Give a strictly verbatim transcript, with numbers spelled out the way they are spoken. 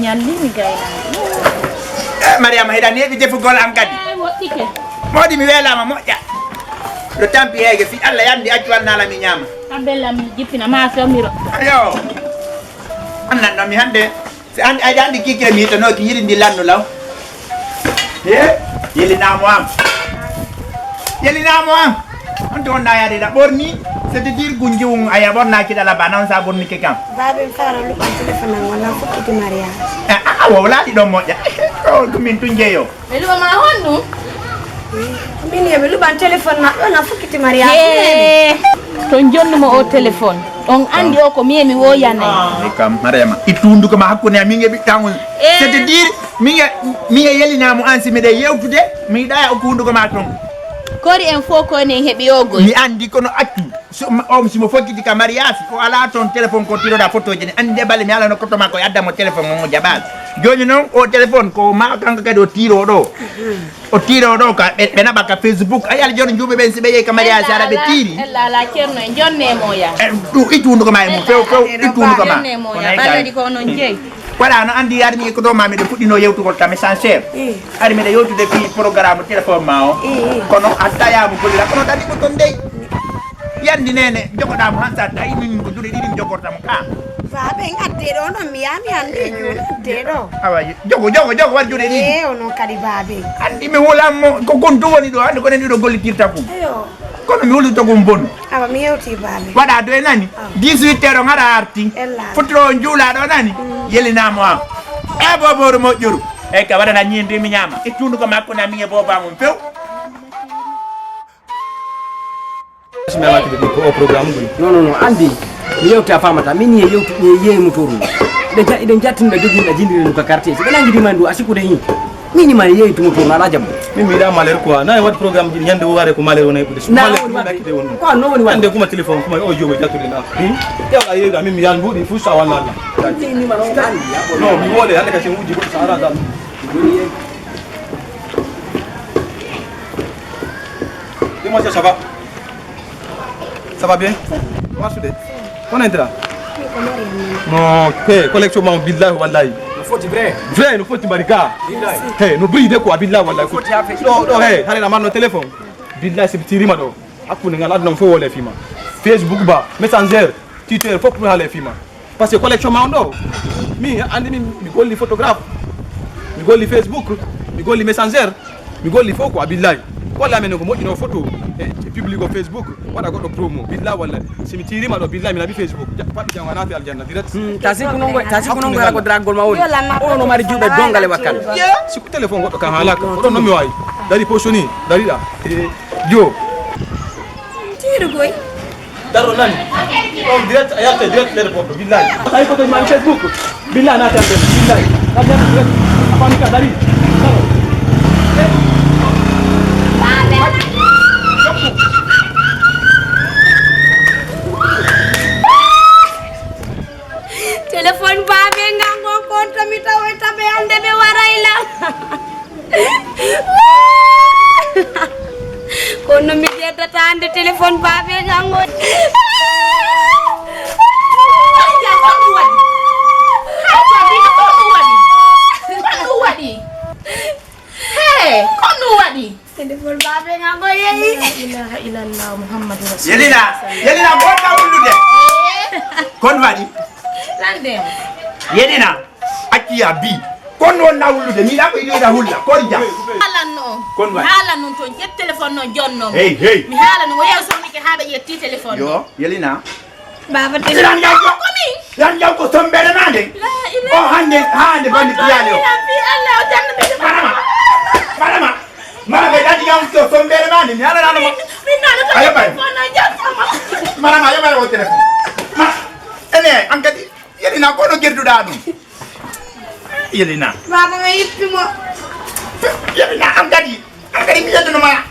Anndi mi gaynaako. Eh, Mariama, hiɗa neeɓi defugol an kadi. Eh, woɗɗike. Moodi mi weelaama moƴƴa. Ɗo tampi heege fi Allah yandi accu annala mi ñaama. Abella mi jippina ma so mi rokka. Ayo. Annan ɗo mi hannde. Si anndi, aɗa anndi kike mi to no ki yiɗi ndi lannu law. He? Yeli naamo am. Yeli naamo am. On to wonna yaade da ɓorni. C'est-à-dire gunji un aya ɓorna ki dala bana on sa ɓorni ke kam. Babe fara luɓa téléphone am wala fukkiti mariage. Eh, ah, ah, wala ɗi ɗon moƴƴa. Ko ɗum min tun jeyo. Ɓe luɓa ma honɗum? Min yo ɓe luɓan téléphone ma ɗon a fukkiti mariage. He. To jonnumo o téléphone. On anndi o ko miye mi woyanay. Ni kam Mariama. Ittu hunduko ma hakkunde amin e ɓiɗɗa on. Eh. C'est-à-dire, min e, min e yelinaamo an si miɗen yewtude, mi yiɗa o ko hunduko ma ton. Kori en fof ko enen heɓi o goy. Mi anndi kono accu. So, ma, o, si mo fokkiti ka mariage, o alaa toon téléphone ko tiroɗa photoji ne. Anndi de balle mi alano koto makko e adda mo téléphone on o jaɓaali. Jooni noon, o téléphone ko ma kanko kadi o tiiro ɗo. O tiiro ɗo ka, ɓe, ɓe naɓa ka Facebook. A yiyii jooni juuɓe ɓen si ɓe yehi ka mariage, hara ɓe tiiri. Ella ala Ceerno en, jonne mo ya. E, ɗum ittu hunduko ma e mum, few, few, ittu hunduko ma. Jonne mo ya, balleeji ko onon jeyi. Voilà, no anndi, ari mi ko ɗo ma miɗo fuɗɗino yewtugol ka Messenger. Ari miɗo yewtude fii programme téléphone ma o. Kono a tayaa mo gollira, kono dadi ko ton dey. Yandi nene, jogoɗa mo han sa tawi min ko juuɗe ɗiɗi mi jogorta mo ka. Baabe, en adde ɗo non, mi yaha mi hande juuɗe adde ɗo. Awa, jogo, jogo, jogo, war juuɗe ɗiɗi. Eh, onon kadi baabe. Anndi mi hulan mo, ko kon to woni ɗo, hande ko nen ɗiɗo gollitirta kum. Ayo. Kono mi hulito kum bon. Awa, mi yewti baabe. Waɗa do e nani? Awa. Dix-huit heures on hara arti. Ella. Fotoro on juula ɗo nani? Mm. Yelinaamo am. E boboro moƴƴuru. E ka waɗana ñiindi mi ñaama. E tundu ko makko na mi e boba mum few. Bismillah, ko o programme ɗum. Non, non, non, anndi. Mi yewta famata. Min ye yewtu, ye, ye motoru. Ɓe ja-, iɗen jattinda joginda jindiri ɗum ka quartier. Si ɓe nangi dima ndu a sikkude hin. Min ma ye yewtu motoru ala jam. Min mi yiɗa malere quoi. Na e waɗ programme ji ñande o ware ko malere wona heɓude. Na malere woni ɗum waɗde. Ko no woni waɗde? Ñande kuma téléphone kuma o jogo jattude na. Hmm? Te wala yewda min mi yan buɗi fu sa wala Allah. Min ni ma non anndi. Non, mi wole hande ka sen uji ko sa ara dal. Demoiselle, ça va? Ça va bien? Marche de. On entra? No, ke collection ma billahi wallahi. No foti vrai. Vrai, no foti barika. Billahi. He, no bride quoi billahi wallahi. No foti ha fe. Do, do, he, hare na marno téléphone. Billahi si tirima do. Hakkunde ngal aduna fof wole fima. Facebook ba, Messenger, Twitter fof pour hale fima. Parce que collection ma on ɗo. Mi anndi min mi golli photographe. Mi golli Facebook, mi golli Messenger, mi golli fof quoi billahi. Golle amen ko moƴƴino photo e, e public o Facebook, waɗa goɗɗo promo. Billahi wallahi. Si mi tirima ɗo billahi mi naɓi Facebook. Ja-, faɗi jam a naati aljanna direct. Hmm, tasi ko non ko, tasi ko non ko hara ko dragol ma woni. Oɗo no mari juuɗe dongal e wakkal. Si ko téléphone goɗɗo kan haalaka. Oɗo non mi wawi. Dari poche ni, dari ɗa. E, jo. Tiiru koy. Daro nani. On direct, a yalta direct nder goɗɗo, billahi. Tawi ko to mari Facebook. Billahi na tan billahi. Na tan direct. A fami ka dari. Daro. Téléphone baabe ngan gon kon to mi tawoyta ɓe hande ɓe waray lan. Kono mi yeddata hande téléphone baabe ngan gon. Ayya, ko ɗum waɗi? Ayya, Bita, ko ɗum waɗi? Ko ɗum waɗi? Hey, ko ɗum waɗi? Téléphone baabe nga ngo yehi. La ilaha illallah Muhammadu Rasulullah. Yelina, Yelina, gonɗa ullude. Kon waɗi? Lande. Yelina, acci ya bi. Kon wonna ullude, mi ɗaɓo iɗo iɗa hulla. Korja. Haalan no. Kon waɗi? Haalan non ton, ƴet téléphone no jonno. Hey, hey. Mi haalan no, o yew sonike haa ɓe ƴetti téléphone. Yo, Yelina. Baba te. Iran jaw ko. Ko min. Iran jaw ko sombere ma de. La ilaha. O hande, hande bandi piyale o. Fi Allah o janna be. Marama. Marama. Marama dadi jaw ko sombere ma de. Mi ala ala mo. Min na ko. Ayo bay. Ko na jaw sama. Marama ayo bay o téléphone. Ma. Ene an kadi Yelina ko no gerduɗa ɗum. Yelina. Baba ma yittumo. Yelina an kadi. An kadi mi yettuno ma.